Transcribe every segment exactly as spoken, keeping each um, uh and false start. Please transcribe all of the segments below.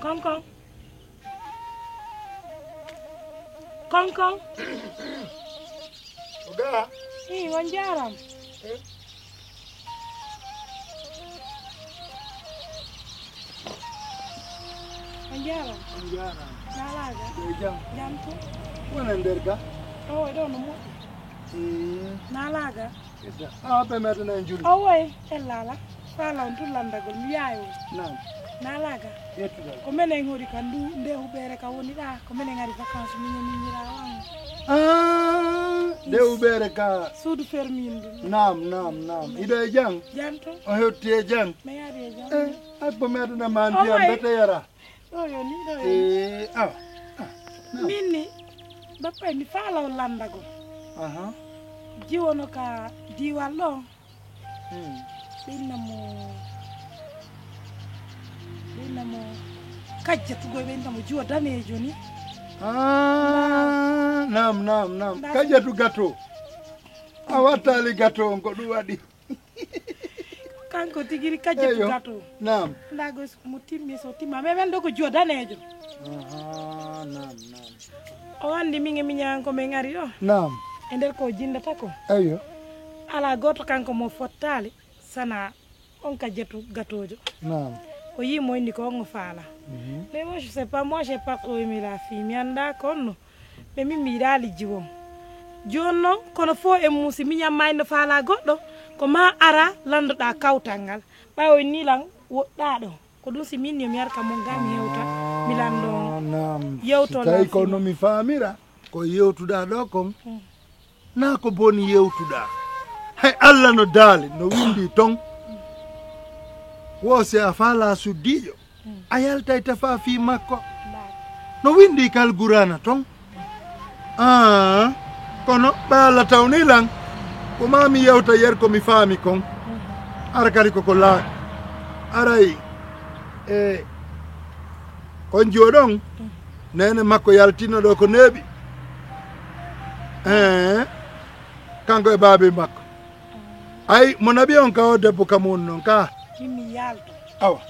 Koŋ koŋ. Koŋ koŋ. Ko gaa? Ii, on njaaraama. On njaaraama. On njaaraama. Naalaa gaa? Ko e jam. Jam to. Wona nder gaa? Oo, e ɗoo no moƴƴi. Ii. Naalaa gaa? Awa ɓe meɗen en julde. Owoy, ellala. Fala on tun landagol, mi yayo. Naam. Naalaa gaa? Yettugal. Ko menen hoɗi ka ndu, nde huɓeere ka woni ɗa, ko menen ari vacances, min e min yira wan. Ah, nde huɓeere ka. Suudu fermi ndu. Naam, naam, naam. Iɗo e jam? Jam to. O hetti e jam? Mi ari e jam. Eh, ay ko meɗen ma ndiyam bete yara. Ɗo yo ni, ɗo yo ni. Eh, awa. Ah, naam. Min ni, bappay mi fala on landagol. Aha. Jiwono ka diwal ɗo. Hmm. Ɓe inna mo, ɓe inna mo Kajjatu, goy ɓe inna mo Juwa Daneejo ni. Ah, naam, naam, naam. Ndaa. Kajjatu gato. A wattaali gato on, ko ɗum waɗi. Kanko tigi ri Kajjatu gato. Naam. Ndaa goy mo timmi, so timma. Mais men ɗo ko Juwa Daneejo. Aha, naam, naam. O anndi min e miñan ko min ngari ɗo. Naam. E nder ko o jinndata ko. Eyo. Alaa gooto kanko mo fottaali sana on Kajjatu gatoojo. Naam. O yii mo inni ko on o faala. Mhm. Mais moi, je sais pas, moi, j'ai pas trop aimé la fille. Mi anndaa ko on no. Mais min mi yiɗaali jiwon. Jooni noon, kono fof e muusi, miñan ma inno faala goɗɗo, ko ma ara lanndoɗaa kawtal ngal. Ɓay o inni lan woɗɗaa ɗo. Ko ɗum si min yo mi arka mon ga mi hewta, mi lanndo on. Ah, naam. Yewto si tawi ko no mi faamira, ko yewtuɗaa ɗo kon, hmm, naa ko boni yewtuɗaa. Hay Alla no daali, no winndi ton. Wo si a faalaa suddiijo, hmm, a yaltay tafaa fii makko. Mbaɗa. No winndi kal Guraana ton. Ah, kono ɓaala tawni lan, ko maa mi yewta yer ko mi faami kon. Ara kadi koko laaɓi. Aray, e, on jooɗon, neene makko yaltino ɗo ko neeɓi. Eh, kanko e baabi makko. Ay, mo naɓi on ka o debbo kam woni noon ka. Min mi yalto. Awa.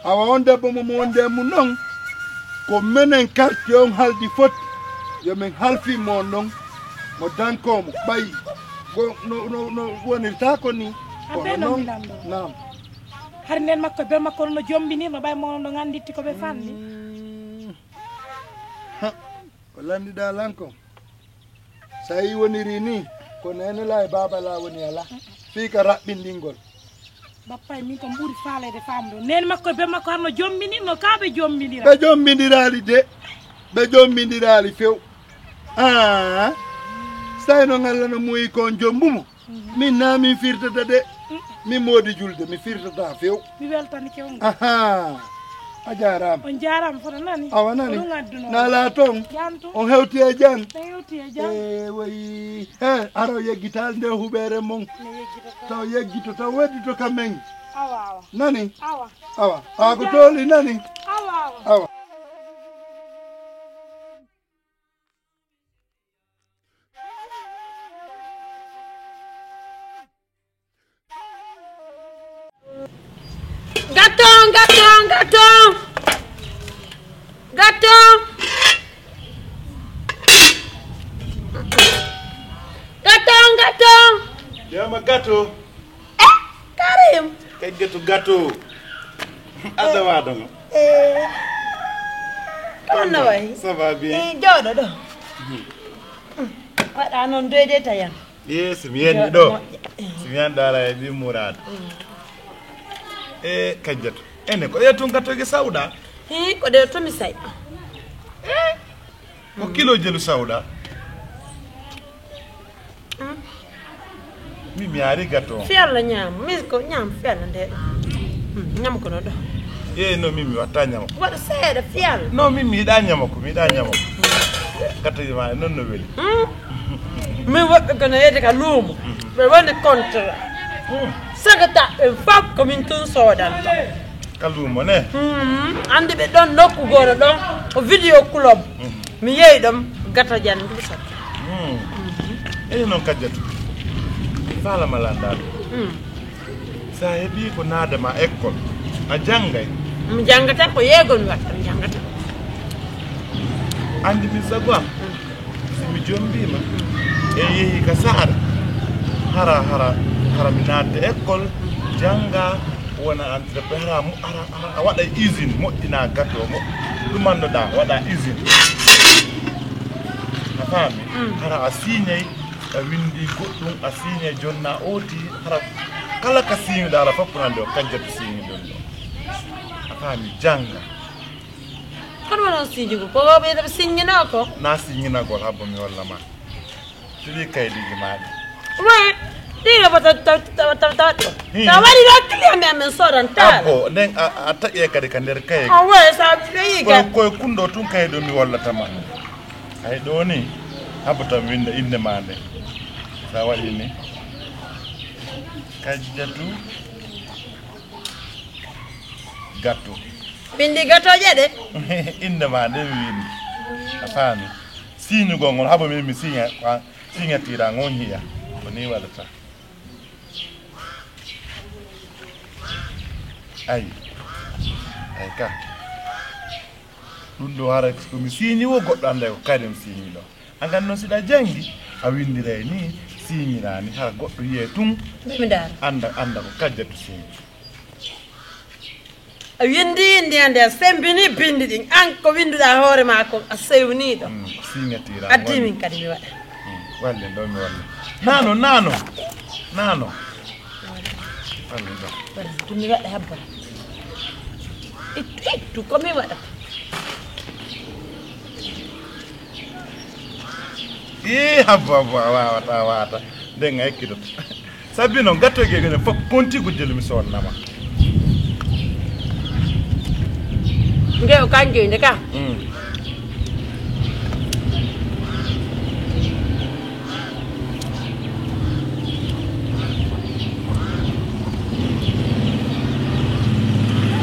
Awa on debbo mo mo wonde e mum noon. Ko menen quartier on haldi foti. Yo min halfi mo noon. Mo danko mo ɓayi. Ko no, no, no wonirta ko ni. Kono Abe no noon, milan ɗo. Naam. Hari nen makko be makko no jombinirno ɓay mo no nganditti ko ɓe fanni. Mm. Ha. Ko landiɗa lan ko. So a yii woniri ni, ko neene la e baaba la woni ala. Fii ka raɓɓindingol. Bappa e min ko ɓuri faaleede faamude. Neene makko e be makko harno jombinirno, kaa ɓe jombindira. Ɓe jombindiraali de. Ɓe jombindiraali few. Ah. Say no ngalla no muyi kon jombumo. Min na min firtata de. Min moodi julde, mi firtata few. Mi weltanike on. Aha. A jaaraama. On jaaraama, foto nani? Awa nani? Ko ɗum adduno. Naalaa toon. Jam to. On hewti e jam. On hewti e jam. Eh, woyi. He, hara o yeggital nde huɓeere mon. Mi yeggitoto. Taw yeggito, taw weddito ka men. Awa, awa. Nani? Awa. Awa. Awa ko tooli nani? Awa, awa. Awa. Gaton, gaton, gaton. Gaton. Gaton, gaton. Yama gato. Eh, Karim. Kay gato, gato. Adda waɗo mo. Eh. Ko honno wayi? Ça va bien. Eh, jooɗo ɗo. Waɗa noon doyde tayan. Ye, so mi yenni ɗo. Jooɗo moƴƴa. So mi yenni ɗo, ala e ɓii muraado. E Kajjatu. Ene ko ɗe tun gatoji sawɗa? Hi, ko ɗe to mi say. Ko kilo jelu sawɗa? Min mi yaari gato. Fiyalla ñaama. Min ko ñaama fiyalla nde ɗo. Ñaama ko no ɗo. Eyi, no min mi watta ñaama. Waɗa seeɗa fiyalla. No min mi yiɗa ñaama ko, mi yiɗa ñaama ko. Gato ma noon no weli. Min woɓɓe kono yeyde ka luumo. Ɓe woni contre. Sagata ɓen fof ko min tun soodanta. Ka luumo ne? Anndi ɓe ɗon nokku gooto ɗon, ko vidéo club. Mi yehi ɗon, gata jan, ɗum sat. Eyi noon Kajjatu, faala ma lanndaaɗo. So a heɓii ko naada ma école, a janngay? Mi janngata ko yeegon watta, mi jannga. Anndi min sago am, si mi jombiima e yehi ka saare, hara, hara, hara mi naatde école, jannga, wona entrepreneur, hara, mo-, hara, hara a waɗa usine, moƴƴina gâteau, mo-, ɗum annduɗaa, waɗa usine. A faami? Mm. Hara a siñay, a winndi goɗɗum, a siñay jonna ooti, hara kala ka siñuɗaa, hara fof nande o kajjatu siñuɗon ɗo. A faami? Jannga. Kono wonaa siñugo, ko ɓeyta ɓe siññinoo ko? Na siññinagol, habbo mi holla ma. Tigi kaydiiji maa ɗi. Oui, ɗiɗo ko taw, taw, taw, taw, taw ɗo. Hmm. Taw waɗi ɗo client ɓe amen soodanta. Habbo, nden a, a taƴe kadi ka nder kaye. Ah, oui, sa ɓeyi ko, ka. Koye kunɗo tun kaye ɗo mi wallata ma. Ay ɗo ni, habbo tan winnda innde ma nde. Sa waɗi ni. Kajjatu Gattu. Winndi gattooje ɗe? Innde ma nde mi winndi. A faami? Siñugol ngol, habo min mi siña, a, siñatira ngon hiya. Ko ni waɗata. Ayi. Ayi ka. Ɗum ɗo hara ko mi siñi wo goɗɗo annda ko karim siñi ɗo. An kan noon siɗa janngi, a winndiray ni, siñira ni, hara goɗɗo yiyee tun. Mbiɗa mi ndaara. Annda, annda ko kajjatu siñi. A winndi innde ande a semmbini binndi ɗin. An ko winnduɗaa hoore maa ko a sewniiɗo. Mm, siñatira. Addi min kadi mi waɗa. Mm, wallen ɗo mi wallen. Nano, nano. Nano. Wallen ɗo. Wallen, ɗum mi waɗa habba. Ittu, ittu, ko mi waɗata. Ii, habba, habba, a waawata, a waawata. Nden a ekkitoto. Sabi noon, gattoy ge gene fof konti ko jelu mi sonnama. Nge o kanjoy nde ka. Mm.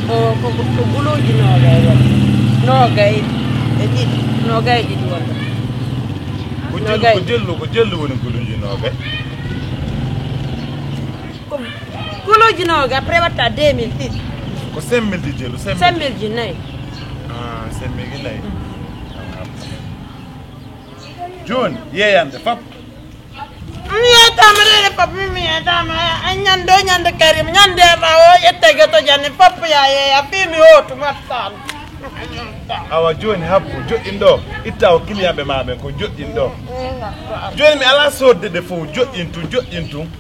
Ko, ko, ko, ko guluuji noogay woni. Noogay e ɗiɗi, noogay e ɗiɗi wonta. Ko jellu, noogay. Ko jellu, ko jellu woni guluuji noogay. Ko guluuji noogay, après watta deux mille ɗiɗi. Ko cinq mille ji jellu, cinq mille. Cinq mille ji nayi. Ah, cinq mille ji nayi. Mm. Ah, jooni, yeeyande fop. Mi yeeytaama reene fop, min mi yeeytaama. A ñande o ñande Karim, ñande ma o ƴetta geto janne fop ya yeeya, fii mi hootu, mattaan. Awa jooni habbo, joɗɗin ɗo, itta o kiliyanɓe ma ɓen ko joɗɗin ɗo. Jooni mi alaa soodde ɗe fof, joɗɗin tun, joɗɗin tun.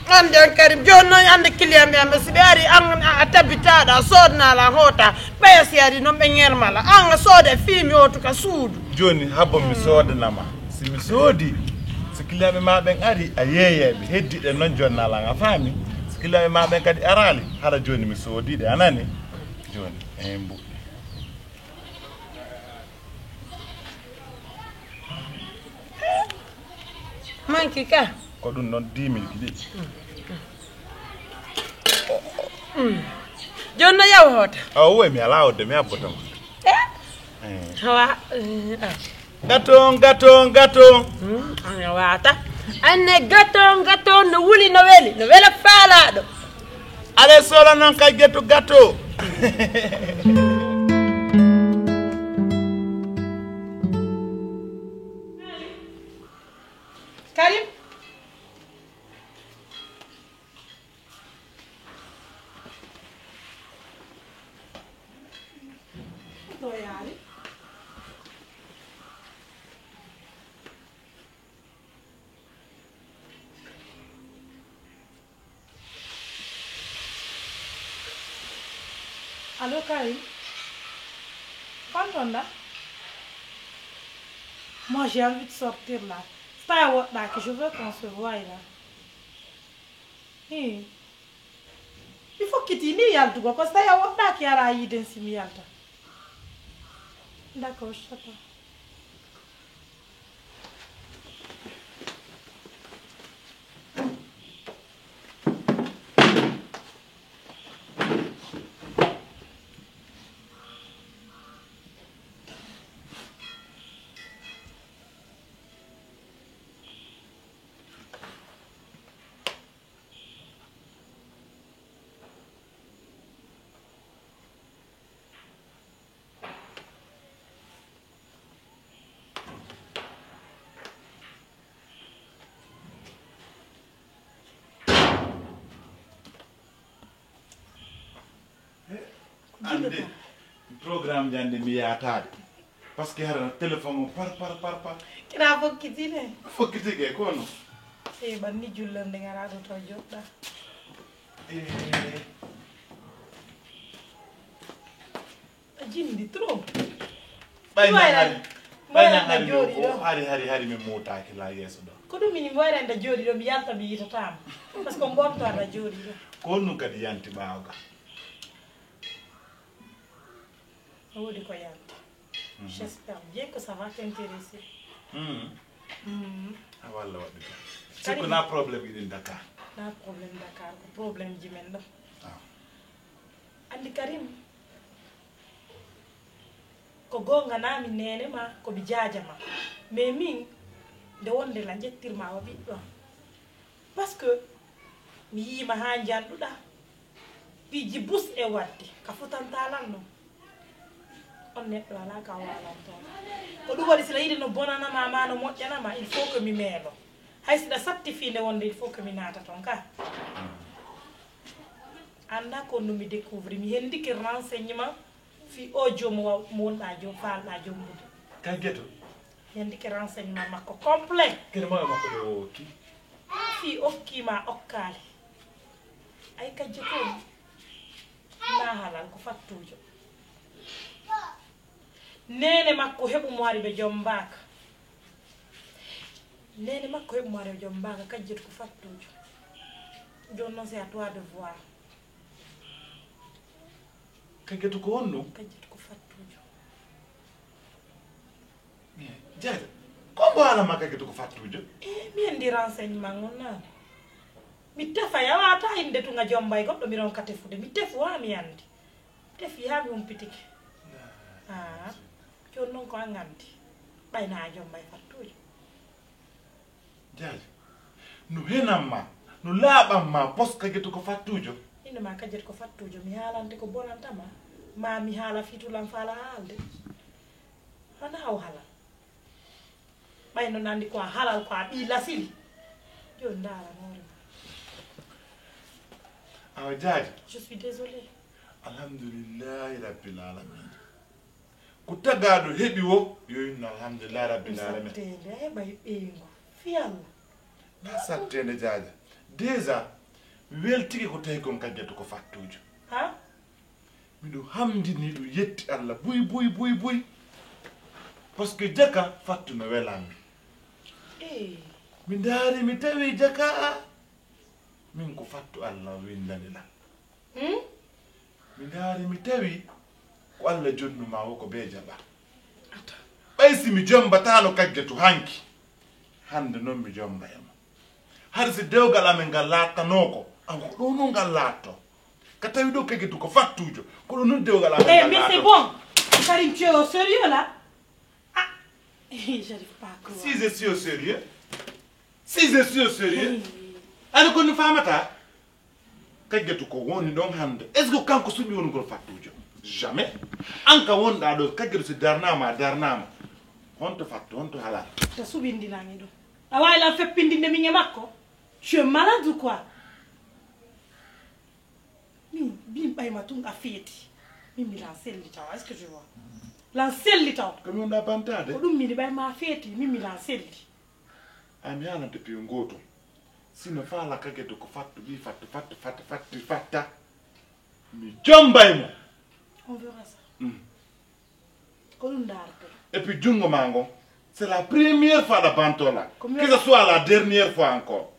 An de an Karim, jooni noon hannde kiliyanɓe am ɓe, si ɓe ari, an a, a tabitaaɗo, a soodnaa lan hoota, ɓeya si ari noon ɓe ŋerma la, an a sooda e fii mi hootu ka suudu. Jooni habbo mi soodana ma. Si mi soodi, si kiliyanɓe ma ɓen ari, a yeeyay ɓe. Heddi ɗen noon jonnaa lan, a faami? Si kiliyanɓe ma ɓen kadi araali, hara jooni mi soodi ɗe, a nani? Jooni, en mbuɗɗi. Manki ka? Ko ɗum noon dix mille ki ɗiɗi. Mm. Jooni no yaw hoota? Awa, woy, mi alaa odde, mi abbotoma. Eh? Eh. Awa, eh, ah. Gato, gato, gato. Hmm, ana wata. Anne gato, gato, no wuli, no weli, no wela faalaaɗo. Ale solo noon ka getu gato. Karim. To yaari. Allô, Karim? Kon ton là? Moi, j'ai envie de sortir là. Stay woɗɗaaki, je veux qu'on se voie là. Ii. Mi fokkitii nii yaltugol, ko so tawii a woɗɗaaki, araa yiide si mi yalta. D'accord, je t'attends. Ande, programme ji ande mi yaataade. Parce que hara téléphone o par, par, par, par. Kina fokkiti ne. Fokkiti ke kono. Sey ɓanni jullande ngara ɗo to joɗɗa. Eh. A jindi trop. Ɓay nan hari, ɓay nan hari, jooɗi ɗo. Hari, hari, hari mi mutaaki la yeeso ɗo. Ko ɗum min mi wayra nda jooɗi ɗo, mi yalta mi yitataama. Parce que on ɓomto ada jooɗi ɗo. Ko ɗum kadi yanti ɓaawo ga. A woodi ko yanta. Mhm. J'espère bien que ça va t'intéresser. Mhm. Mhm. A walla waɗi ga. Karim. Sikko na problème yiɗin Dakar. Na problème Dakar, ko problème ji men ɗo. Ah. Andi Karim, ko goonga na mi neene ma, ko mi jaaja ma. Mais min, nde wonde la njettirma o ɓiɗɗo. Parce que mi yiima haa njanɗuɗa. Piiji bus e waɗde, ka fotantaa lan non. On neɗɗo alaa ka waalanto. Ko ɗum waɗi si la yiɗi no bonana ma, ma no moƴƴana ma, il faut que mi meelo. Hay si ɗa satti fii nde wonde, il faut que mi naata ton ka. Annda ko no mi découvrir, mi hendike renseignement fii o joom wa-, mo wonɗa joom, faalɗa jombude. Ka geto? Mi hendike renseignement makko complet. Kene ma makko ɗo o okki? Fii okki ma okkaali. Ay kajje ko na halal ko fattuujo. Neene makko heɓu mo ari ɓe jombaaka. Neene makko heɓu mo ari ɓe jombaaka, kajjito ko fattuujo. Jooni noon c'est à toi de voir. Kajjito ko honno? Kajjito ko fattuujo. Eh, Jaaja, ko mbo haala ma kake to ko fattuujo? Eh, mi anndi renseignement ngon naane. Mi tefa yawaata innde tunga jombay goɗɗo mi ronka tefude. Mi tefu haa mi anndi. Tefi haa mi humpitike. Ah, jooni noon ko an anndi. Ɓayna a jombay fattuujo. Jaaja, no henan ma, no laaɓan ma, pos kake to ko fattuujo? Innde ma kajjete ko fattuujo, mi haalante ko bonanta ma. Ma mi haala fitulan faala haalde. Hana haw halal. Ɓay noon anndi ko a halal, ko a ɓii lasili. Jooni ndaara hoore ma. Awa Jaaja. Je suis désolée. Alhamdulillahi Rabbil Alamin. Ko tagaaɗo heɓi wo, yo inno alhamdulillahi Rabbil Alamin. Satteende, a heɓay ɓeyngu. Fi Allah. Na satteende Jaaja. Déjà, mi weltike ko tawi kon kajjatu ko fattuujo. Ha? Miɗo hamdini, ɗum yetti Allah buy, buy, buy, buy. Parce que jaka fattu no welan mi. Eh. Mi ndaari, mi tawi jaka. Min ko fattu Allah windani lan. Hmm? Mi ndaari, mi tawi ko Allah jonnuma wo ko bee jaɓa. Ata. Ɓay si mi jombataano kajjatu hanki. Hande noon mi jomba e mo. Hari si dewgal amen ngal laattanoo ko, an ko ɗo nun ngal laatto. Ka tawi ɗo kege du ko fattuujo, ko ɗo nun dewgal amen Eh, ngal mais c'est laatto. Bon. Karim, tu es au sérieux là? Ah, j'arrive pas à croire. Si je suis au sérieux, si je suis au sérieux, Eh. Ani ko ni famata? Kajjatu ko woni ɗon hande. Est-ce que kanko suɓi wonugol fattuujo? Jamais. An ka wonɗa ɗo, kajjatu si darnama, a darnama. Honto fattu, honto halal? Ta suɓindinange ɗum. A wawi lan feppindinde min e makko? Tu es malade ou quoi? Min, min ɓayma tun a feeti. Min mi lan selli taw, est-ce que tu vois? Lan selli taw. Ko mi wonɗa bantade? Ko ɗum mini ɓayma a feeti, min mi lan selli. Ay mi haalante piyo gooto. Sino faala kake to ko fattu ɓi fattu, fattu, fattu, fattu, fatta. Mi jombay mo. On verra ça. Mm. Ko ɗum ndaarto. Et puis junngo ma ngo, c'est la première fois ɗa bantola. Que ce soit la dernière fois encore.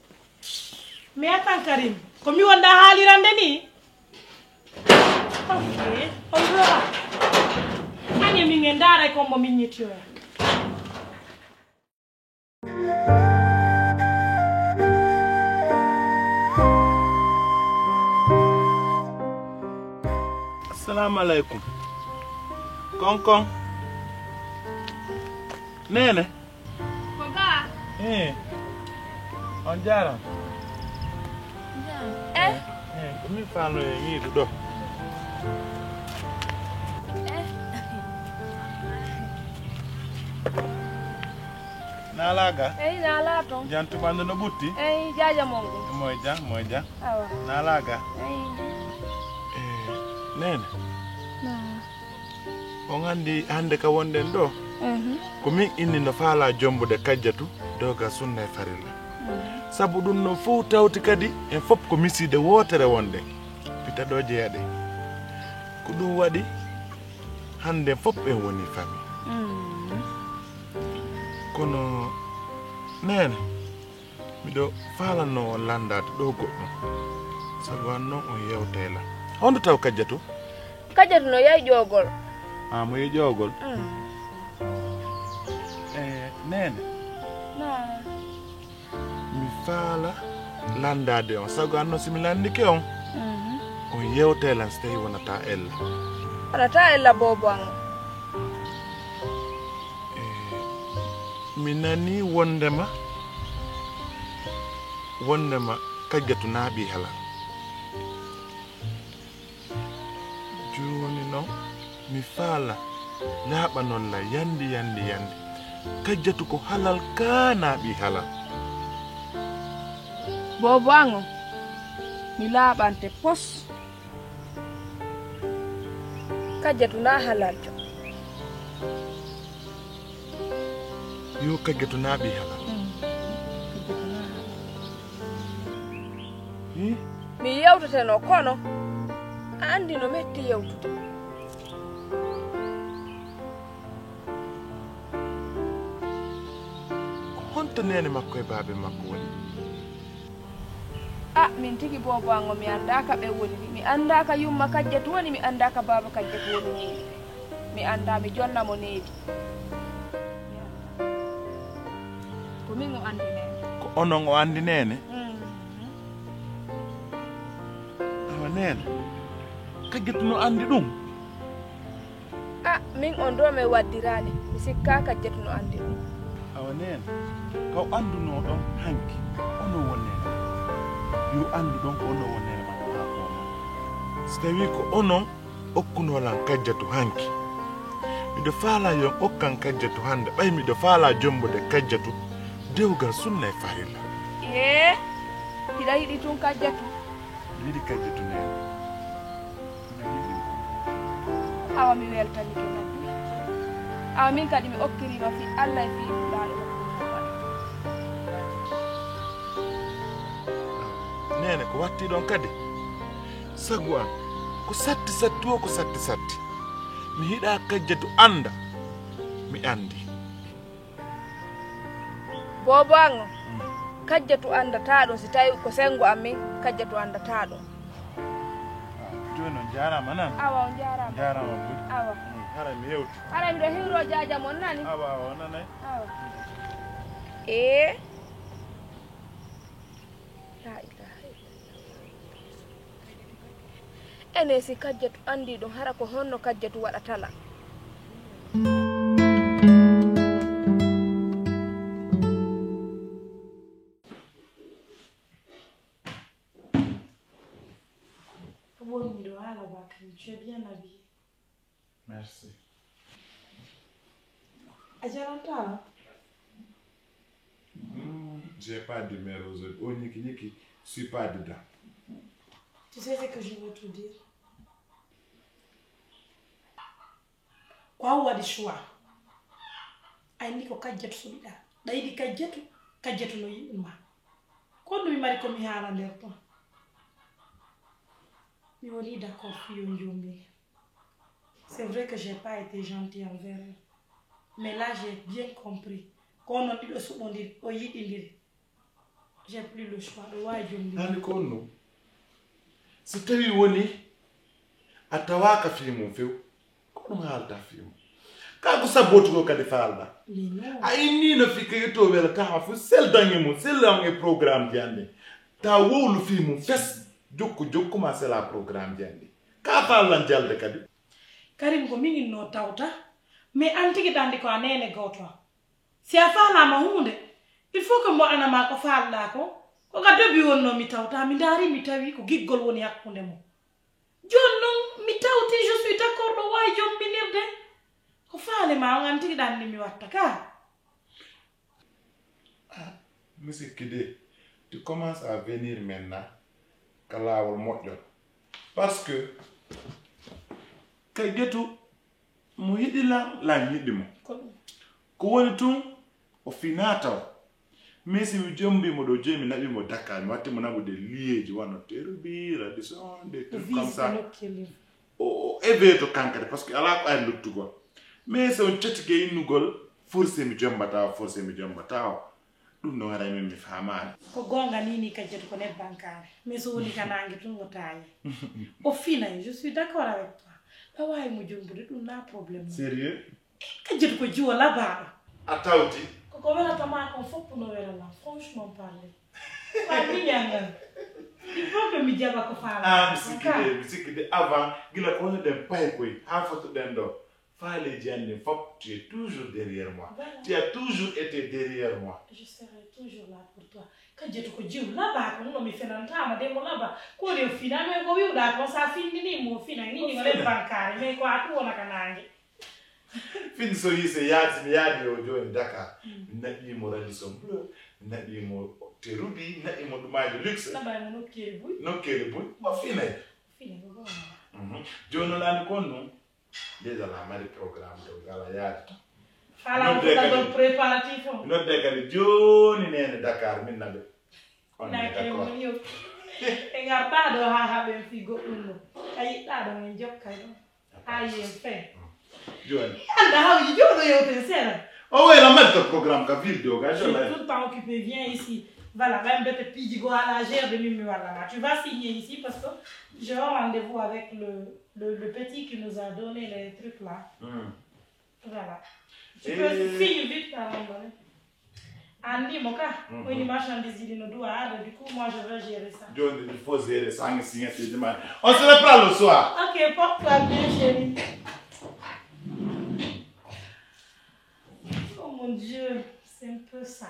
Mais attends Karim, ko mi wonɗa haalirande ni? Ok, on verra. Ani min en ndaaray ko mbo min ñittiyoya. Assalamu alaikum. Konkon. Nene. Ko ga? Eh. On jaram. Eh? Eh, ko min faano e wiidu ɗo. Eh? Naalaaga? Eyi, naalaa toon. Jantu ɓanndu no ɓutti? Eyi, jaaja mon ko. Moy jam, moy jam. Awa. Naalaaga? Eyi. Eh, Nene. On anndi hannde ka wonɗen ɗo, ko min inni no faalaa jombude Kajjatu doga sunna e farilla. Sabu ɗum no fof tawti kadi en fof ko misiide wootere wonɗen. Pita ɗo jeyaɗe. Ko ɗum waɗi hannde fof en woni famille. Kono, neene, miɗo faalannoo on lanndaade ɗo goɗɗum. Sabu an noon on yewtay lan. Honto taw Kajjatu? Kajjatu no yahi ƴoogol. A, mo yahi ƴoogol? Mm. E, neene? Naa. Mi faala lanndaade on. Sabu an noon si mi lanndike on, mhm, on yewtay lan si tawii wonataa ella. Wonataa ella boobo an. E, mi nanii wonndema, wonndema Kajjatu naaɓii halal. Jooni noon, mi faala laaɓanon lan yandi, yandi, yandi. Kajjatu ko halal kaa naaɓii halal. Boobo an o, mi laaɓante pos. Kajjatu naa halaljo. Yo Kajjatu naaɓii halal. Mm. Kajjatu naa halal. Hi? Mi yewteteno, kono a anndi no metti yewtude. Ko honto neene makko e baabe makko woni? A, min tigi boobo an o, mi anndaa ka ɓe woni. Mi anndaa ka yumma Kajjatu woni, mi anndaa ka baaba Kajjatu woni needi. Mi anndaa, mi jonna mo needi. Ko min o anndi neene. Ko onon o anndi neene? Mm. Awa neene, Kajjatu no anndi ɗum? A, min on ɗo min waddiraani, mi sikkaa Kajjatu no anndi ɗum. Awa neene, ka o anndunoo ɗon hanki, ono won neene? Yo anndu ɗon ko ono won neene makko haa ko non. Si tawii ko onon okkunoo lan Kajjatu hanki, miɗo faalaa yo on okkan Kajjatu hannde, ɓay miɗo faalaa jombude Kajjatu dewgal sunna e farilla. Ee, hiɗa yiɗi tun Kajjatu? Mi yiɗi Kajjatu neene. Awa mi weltanike kadi. Awa min kadi mi okkiriima fii Alla e fii Nulaaɗo. Neene, ko watti ɗon kadi? Sagu an, ko satti satti woo, ko satti satti. Mi yiɗaa Kajjatu annda mi anndi. Boobo an o, mm, Kajjatu anndataa ɗum, si tawii ko senngo am min, Kajjatu anndataa ɗum. Ah, jooni on njaaraama nan. Awa, on njaaraama. Njaaraama buy. Awa. Mm, hara mi yewti. Hara miɗo hiwroo jaaja mon nani? Awa, awa, o nanay. Awa. Ee. Laa ilaaha illallah. Ene si Kajjatu anndii ɗum, hara ko honno Kajjatu waɗata lan? Wonmi ɗo haala Bakary, tu es bien habillé. Merci. A jarata. Hmm, j'ai pas d'humeur aujourd'hui. Oh, Niki, Niki, suis pas dedans. Tu sais ce que je veux te dire? Ko a waɗi choix. A inni ko Kajjatu suɓiɗa. Ɗa yiɗi Kajjatu, Kajjatu no yiɗi ma. Ko honɗum mi mari ko mi haala nder ton? Mi woni d'accord fii yo jombi. C'est vrai que j'ai pas été gentil envers elle. Mais là, j'ai bien compris. Ko onon ɗiɗo suɓondiri, o yiɗindiri. J'ai plus le choix, ɗo waawi jombi. Hannde ko honno? Si tawii woni a tawaaka fii mum few, ko ɗum haalta fii mum. Kaa ko sabbotugol kadi faalɗaa. Mais non. A innii no fii kayito wela tawa fof sel dañi mum, sel on e programme ji anndi. Ta wowlu fii mum fes, jokku, jokku ma sela programme ji anndi. Ka faallan jalde kadi. Karim, ko min innoo tawta, mais an tigi ɗa anndi ko a neene gooto am. Si a faalaama huunde, il faut que mi waɗana ma ko faalɗaa ko. Ko ka dobi wonnoo mi tawta, mi ndaari mi tawi ko giggol woni hakkunde mon. Jooni non mi tawti, je suis d'accord, ɗo waawi jombinirde. Ko faale ma on, an tigi ɗa anndi mi watta ka. Ah, mi sikki de, tu commences à venir maintenant ka laawol moƴƴol. Parce que Ka getu, mo yiɗi lan, lan yiɗi mo. Ko ɗum. Ko woni tun, o finaa taw. Mais si mi jombi mo ɗo joyi, mi naɓi mo Dakar, mi watti mo naɓude liyeeji, wano terubi, radisson, des trucs comme ça. O, o éveillé to kankadi, parce que alaa ko ari luttugol. Mais si on cetike innugol, forcé mi jombata o, forcé mi jombata o. Ɗum no waɗa min mi faamaani. Ko goonga ni, ni Kajjatu ko nebbankaare. Mais so woni ka naange tun o taaye. O finay, je suis d'accord avec toi. Ɗa waawi mo jombude, ɗum na problème. Sérieux? Kajjatu ko jiwo labaaɗo. A tawti? Koko welata ma kon fof no wela lan, franchement parler. Wa miñangal. Il faut que mi jaɓa ko faala. Ah, mi sikki de, mi sikki de avant, gila ko woni ɗen pay koy, haa fotoɗen ɗo. Faaleeji an ɗin fof, tu es toujours derrière moi. Voilà. Tu as toujours été derrière moi. Je serai toujours là pour toi. Kajjatu ko jiw labaa ko, no mi fenantaama de mo labaa. Ko woni o fina, mais ko wiwɗaa kon, sa findini mo fina, ni ni wala bankaare, mais ko a tu wona ka naange. Fin so yii se yaadi, mi yaadi o jooni Dakar. Mm. Mi naɓi mo radisson bleu, mi naɓi mo terubi, mi naɓi mo ɗumaaji luxe. Naɓa mo nokkeeli buy. Nokkeeli buy. O finay. Fina ko goonga. Mhm. Jooni o laani kon ɗum. Déjà la mari programme to gala yaadi to. Faala mo Nodde fuɗɗa kadi. Ɗon préparatif o. Nodde kadi jooni nene Dakar min naɓe. On est d'accord. Ɓe ngarta ɗo haa haɓen fii goɗɗum ɗo. A yiɗɗa ɗo min jokkay ɗo. Haa yiyen fen. Jooni. Anda hawji joɗo yewten seeɗa. O wayla mari to programme ka ville de o ga. Je suis tout le temps occupé, viens ici. Voilà, même bete piiji go ala gérde min mi walla ma. Tu vas signer ici parce que j'ai un rendez-vous avec le, le, le petit qui nous a donné les trucs là. Hmm. Voilà. Tu peux signer vite par là. Andi mo ka, woni marchandise ɗi no duwa arde, du coup moi je vais gérer ça. Jooni il faut gérer ça, ngi signature de man. On se reprend le soir. Ok, porte-toi bien chérie. Oh mon Dieu, c'est un peu ça.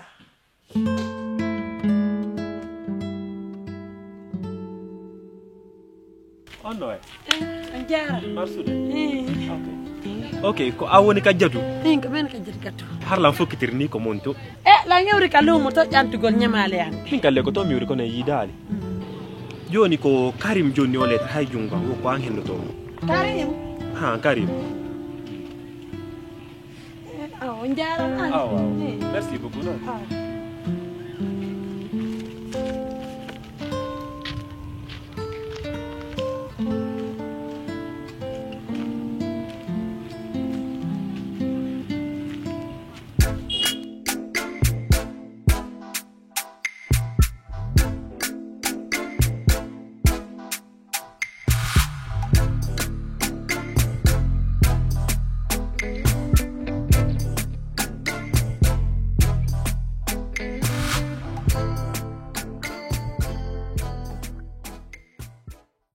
On no e? Eh, on jaara. Marsude. Eh. Ok. Ok, ko a woni Kajjatu? Eh, ko men Kajjatu Gattu. Har lan fokkitiri ni ko mon to? Eh, lan yewri ka lumo to ƴantugol ñamaale an. Min kalle ko to mi wuri kono e yiidaali. Jooni ko Karim jooni o letter hay jungo o ko an hendoto. Karim? Ha, Karim. Eh, awa, on jaara an. Awa. Eh. Merci beaucoup, non? Awa.